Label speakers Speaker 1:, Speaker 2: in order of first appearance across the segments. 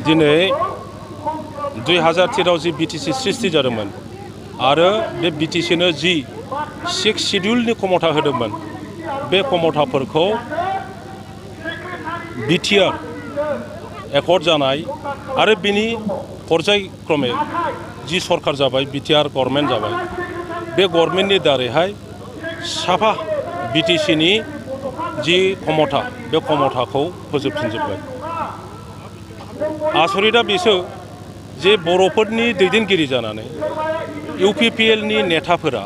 Speaker 1: दिनै 2013 जि बिटिसि सृष्टि जादोंमोन आरो बे बिटिसिनो जि 6 शिड्युलनि खमथा होदोंमोन बे खमथाफोरखौ बिटिआर एकर्ड जानाय आरो बिनि पर्यायक्रमे जि सरकार जाबाय बिटिआर गभर्नमेन्ट जाबाय बे गभर्नमेन्टनि दारैहाय साफा बिटिसिनि जि खमथा बे खमथाखौ फोजोबफिनजोब्बाय। आसरिता बेसो जे बर'फोरनि दैदेनगिरि जानानै इउपिपिएलनि नेताफोरा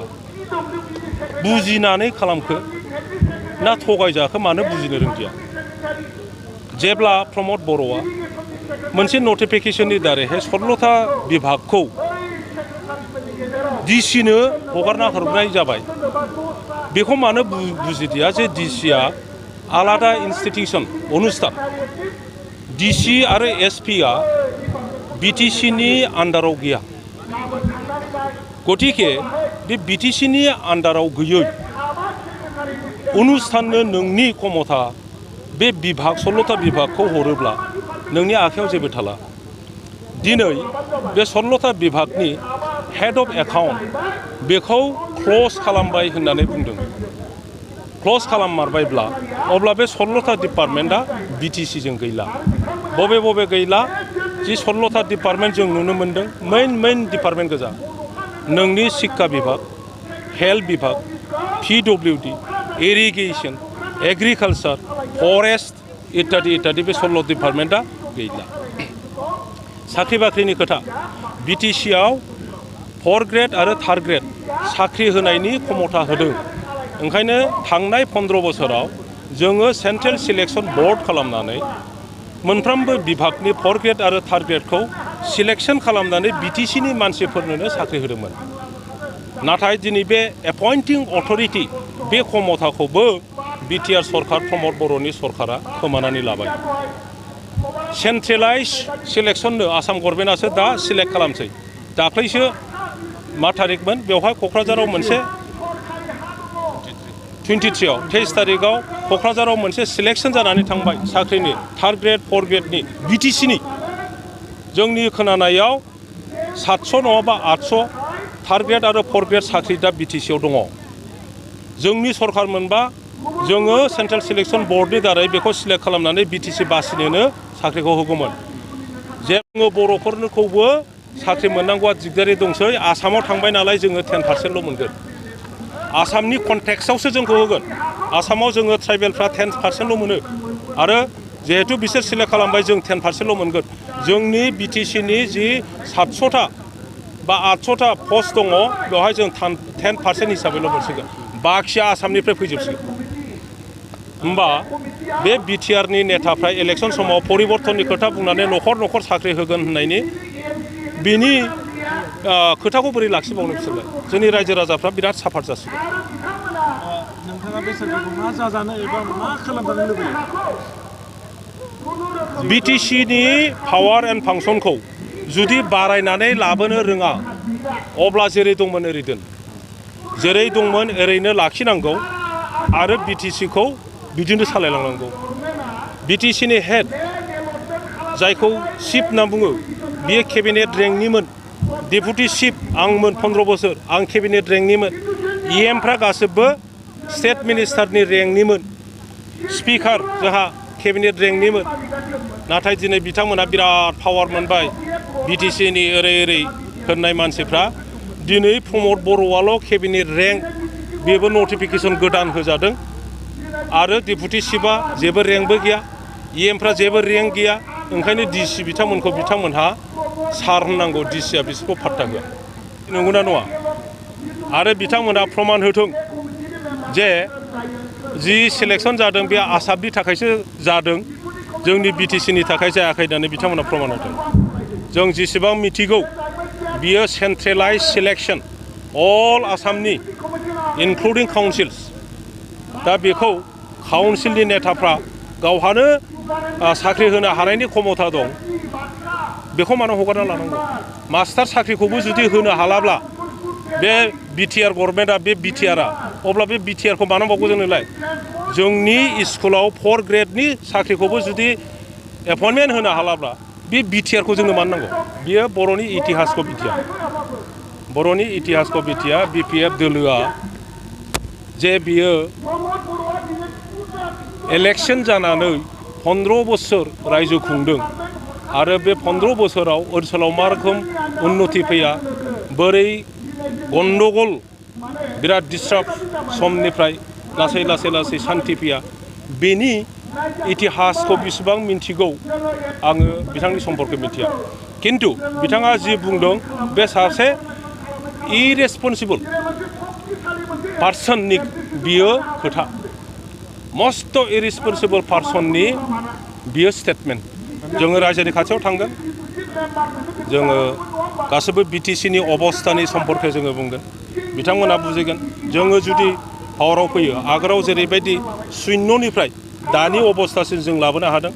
Speaker 1: बुजिनानै खालामखो ना थगायजाखो मानो बुजिनो रोंदिया। जेब्ला प्रमद बर'आ मोनसे नटिफिकेशननि दारैहाय 16था बिभागखौ डिसिनो हगारना हरनाय जाबाय बेखौ मानो बुजिदिया जे डिसिआ आलादा इन्स्टिटिउसन अनुस्थान डिसि आरो एसपिआ बिटिसिनि आन्डाराव गैया। गतिके बे बिटिसिनि आन्डाराव गैयै अनुस्थाननो नोंनि खमथा बे बिभाग 16था बिभागखौ हरोब्ला नोंनि आखायाव जेबो थाला। दिनै बे 16था बिभागनि हेड अफ एकाउन्ट बेखौ क्ल'ज खालामबाय होननानै बुंदों। क्ल'ज खालाममारबायब्ला अब्ला बे 16था डिपार्टमेन्टआ बिटिसिजों गैला। बबे बबे गैला जि 16था डिपार्टमेन्ट जों नुनो मोन्दों मेइन डिपार्टमेन्ट गोजा नोंनि शिक्षा बिभाग, हेल्थ बिभाग, पिडब्लिउडि, इरिगेसन, एग्रिकालचार, फरेस्ट इत्यादि बे 16 डिपार्टमेन्टआ गैला। साख्रि बाख्रिनि खोथा बिटिसिआव 4 ग्रेड आरो 3 ग्रेड साख्रि होनायनि खमथा होदों। ओंखायनो थांनाय 15 बोसोराव जोङो सेन्ट्रेल सिलेक्शन बर्ड खालामनानै मोनफ्रोमबो बिभागनि 4 ग्रेड आरो 3 ग्रेडखौ सिलेक्शन खालामनानै बिटिसिनि मानसिफोरनो साख्रि होदोंमोन। नाथाय दिनै बे एपइन्टिं अथरिटि बे खमथाखौबो बिटिआर सरकार प्रमद बर'नि सरकारा खोमानानै लाबाय। सेन्ट्रेलाइज सिलेक्शननो आसाम गभर्नमेन्टआसो दा सिलेक्ट खालामसै। दाख्लैसो मा थारिखमोन बेवहाय क'क्राझाराव मोनसे 23 तारिखआव क'क्राझाराव मोनसे सिलेक्शन जानानै थांबाय साख्रिनि 3 ग्रेड 4 ग्रेडनि बिटिसिनि। जोंनि खोनानायाव 700 नङाबा 800 3 ग्रेड आरो 4 ग्रेड साख्रि दा बिटिसिआव दङ। जोंनि सरकार मोनबा जोङो सेन्ट्रेल सिलेक्शन बर्डनि दारै बेखौ सिलेक्ट खालामनानै बिटिसि बासिनोनो साख्रिखौ होगौमोन। जोङो बर'फोरखौबो साख्रि मोननांगौआ दिगदारि दंसै। आसामाव थांबाय नालाय जोङो 10%ल' मोनगोन। आसामनि कन्टेक्सआवसो जोंखौ होगोन। आसामाव जोङो ट्राइबेलफ्रा 10%ल' मोनो आरो जिहेतु बिसोर सिलेक्ट खालामबाय जों 10%ल' मोनगोन। जोंनि बिटिसिनि जि 700था बा 800था पस्ट दङ बेवहाय जों 10% हिसाबैल' मोनसिगोन। बाखिया आसामनिफ्राय फैजोबसिगोन। होमबा बे बिटिआरनि नेताफ्रा इलेक्शन समाव परिबर्तननि खोथा बुंनानै न'खर साख्रि होगोन होननायनि बिनि खोथाखौ बोरै लाखिबावनो बिसोरलाय। जोंनि रायजो राजाफ्रा बिराद साफार जासिगोन।
Speaker 2: नोंथाङा बे साख्रिखौ मा जाजानो एबा मा खालामजानो लुबैयो?
Speaker 1: बिटिसिनि पावार एन्ड फांसनखौ जुदि बारायनानै लाबोनो रोङा अब्ला जेरै दंमोन ओरै दोन, जेरै दंमोन ओरैनो लाखिनांगौ आरो बिटिसिखौ बिदिनो सालायलांनांगौ। बिटिसिनि हेड जायखौ चिफ होनना बुङो बियो केबिनेट रेंकनिमोन। डेपुटि चिफ आंमोन 15 बोसोर आं केबिनेट रेंकनिमोन। इएमफ्रा गासिबो स्टेट मिनिस्टारनि रेंकनिमोन। स्पिकार जोंहा केबिनेट रेंकनिमोन। नाथाय दिनै बिथांमोना बिराद पावार मोनबाय। बिटिसिनि ओरै होननाय मानसिफ्रा दिनै प्रमद बर'आल' केबिनेट रेंक बेबो नटिफिकेशन गोदान होजादों आरो डेपुटि चिफआ जेबो रेंकबो गैया, इएमफ्रा जेबो रेंक गैया। ओंखायनो डिसि बिथांमोनहा सार होननांगौ। डिसिआ बिसोरखौ फात्ता होआ। नंगौना नङा? आरो बिथांमोना प्रमान होथों जे जि सिलेक्शन जादों बे आसामनि थाखायसो जादों, जोंनि बिटिसिनि थाखाय जायाखै होननानै बिथांमोना प्रमान होथों। जों जेसेबां मिथिगौ बियो सेन्ट्रेलाइज सिलेक्शन अल आसामनि इनक्लुडिं काउन्सिल्स। दा बेखौ काउन्सिलनि नेताफ्रा गावहानो साख्रि होनो हानायनि क्षमता दं। बेखौ मानो हगारना लानांगौ? मास्टार साख्रिखौबो जुदि होनो हालाब्ला बे बिटिआर गभर्नमेन्टआ बे बिटिआरआ अब्ला बे बिटिआरखौ मानो नांबावगौ जोंनोलाय? जोंनि स्कुलाव 4 ग्रेडनि साख्रिखौबो जुदि एपइन्टमेन्ट होनो हालाब्ला बे बिटिआरखौ जोंनो मानो नांगौ? बियो बर'नि इतिहासखौ बिटिया बर'नि इतिहासखौ बिटिया बिपिएफ दोलोआ जे बियो इलेक्शन जानानै 15 बोसोर रायजो खुंदों आरो बे 15 बोसोराव ओनसोलाव मा रोखोम उन्नति फैया बोरै गन्डगोल बिराद डिस्टार्ब समनिफ्राय लासै लासै लासै शान्ति फैया बेनि इतिहासखौ बेसेबां मिन्थिगौ आङो बिथांनि सम्पर्क मिथिया किन्तु बिथाङा जि बुंदों बे सासे इरेसपन्सिबल पार्सननि बियो खोथा मस्ट इरेसपन्सिबल पार्सननि बियो स्टेटमेन्ट जोङो रायजोनि खाथियाव थांगोन जोङो गासैबो बिटिसिनि अबस्थानि सम्पर्के जोङो बुंगोन बिथांमोना बुजिगोन जोङो जुदि पावाराव फैयो आगोलाव जेरैबायदि शून्यनिफ्राय दानि अबस्थासिम जों लाबोनो हादों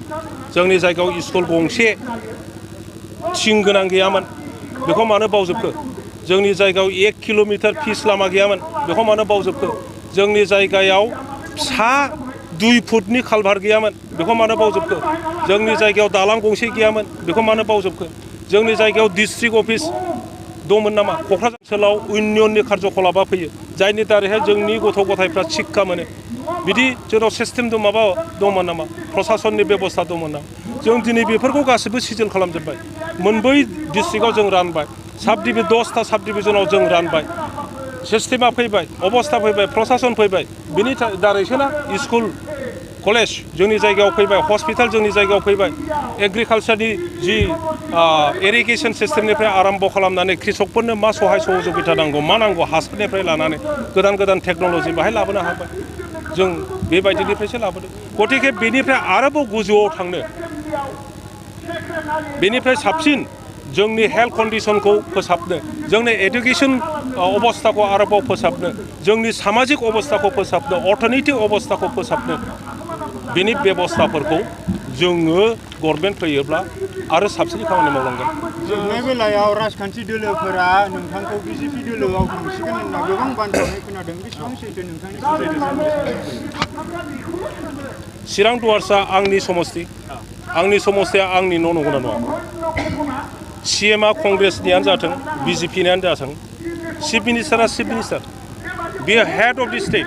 Speaker 1: जोंनि जायगायाव स्कुल गंसे थिं गोनां गैयामोन बेखौ मानो बावजोबखो जोंनि जायगायाव 1 किल'मिटार फिस लामा गैयामोन बेखौ मानो बावजोबखो जोंनि जायगायाव फिसा 2 फुटनि कालभार गैयामोन बेखौ मानो बावजोबखो जोंनि जायगायाव दालां गंसे गैयामोन बेखौ मानो बावजोबखो जोंनि जायगायाव डिस्ट्रिक्ट अफिस दंमोन नामा क'क्राझार ओनसोलाव इउनियननि कार्यकलापा फैयो जायनि दारैहाय जोंनि गथ' गथायफ्रा शिक्षा मोनो बिदि जोंनाव सिस्टेम दं माबा दंमोन नामा प्रसासननि बेबस्था दंमोन नामा जों दिनै बेफोरखौ गासैबो सिजोल खालामजोब्बाय मोनबै डिस्ट्रिक्टआव जों रानबाय साब डिभिजन 10टा साब डिभिजनाव जों रानबाय सिस्टेमा फैबाय अबस्था फैबाय प्रसासन फैबाय बिनि दारैसोना स्कुल कलेज जोंनि जायगायाव फैबाय हस्पिटाल जोंनि जायगायाव फैबाय एग्रिकालचारनि जि इरिगेसन सिस्टेमनिफ्राय आरम्भ खालामनानै कृषकफोरनो मा सहाय सहযোगिता नांगौ मा नांगौ हासारनिफ्राय लानानै गोदान गोदान टेक्न'लजि बाहाय लाबोनो हाबाय जों बेबायदिनिफ्रायसो लाबोदों गतिके बेनिफ्राय आरोबाव गोजौआव थांनो बेनिफ्राय साबसिन जोंनि हेल्थ कन्डिशनखौ फोसाबनो जोंनि एडुकेसन अबस्थाखौ आरोबाव फोसाबनो जोंनि सामाजिक अबस्थाखौ फोसाबनो अर्थनैतिक अबस्थाखौ फोसाबनो बेनि बेबस्थाफोरखौ जोङो गभर्नमेन्ट फैयोब्ला आरो साबसिन खामानि मावलांगोन
Speaker 3: जोबनाय बेलायाव राजखान्थि दोलोफोरा नोंथांखौ बिजेपि दोलोआव थांसिगोन होनना गोबां बानजावनाय खोनादों बेसेबां सैथो नोंथांनि
Speaker 1: चिरां दुवारसा आंनि समस्तिया आंनि न' नंगौना नङा CMआ कंग्रेसनियानो जाथों बिजेपिनियानो जाथों चिफ मिनिस्टारा चिफ मिनिस्टार बियो हेड अफ दि स्टेट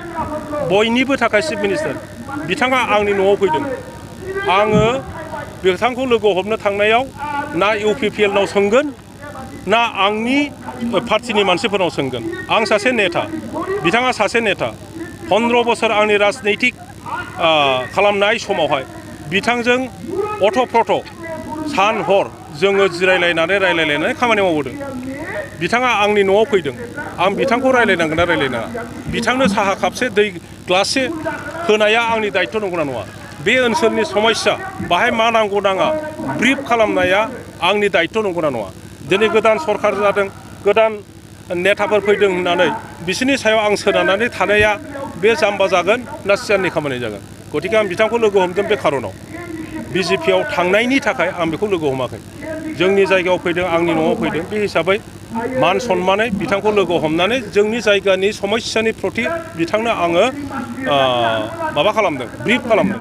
Speaker 1: बयनिबो थाखाय चिफ मिनिस्टार बिथाङा आंनि न'आव फैदों आङो बिथांखौ लोगो हमनो थांनायाव ना UPPLनाव सोंगोन ना आंनि पार्टिनि मानसिफोरनाव सोंगोन आं सासे नेता बिथाङा सासे नेता 15 बोसोर आंनि राजनैतिक खालामनाय समावहाय बिथांजों अथ'प्रथ' सान हर जोङो जिरायलायनानै रायलायलायनानै खामानि मावबोदों बिथाङा आंनि न'आव फैदों आं बिथांखौ रायलायनांगोन ना रायलायनाङा बिथांनो साहा कापसे दै ग्लाससे होनाया आंनि दायित्व नंगौना नङा बे ओनसोलनि समस्या बाहाय मा नांगौ नाङा ब्रिफ खालामनाया आंनि दायित्व नंगौना नङा दिनै गोदान सरकार जादों गोदान नेताफोर फैदों होननानै बिसोरनि सायाव आं सोनारनानै थानाया बे जाम्बा जागोन ना सियारनि खामानि जागोन गतिके आं बिथांखौ लोगो हमदों बे खारनाव बिजेपिआव थांनायनि थाखाय आं बेखौ लोगो हमाखै जोंनि जायगायाव फैदों आंनि न'आव फैदों बे हिसाबै मान सन्मानै बिथांखौ लोगो हमनानै जोंनि जायगानि समस्यानि प्रति बिथांनो आङो माबा खालामदों ब्रिफ खालामदों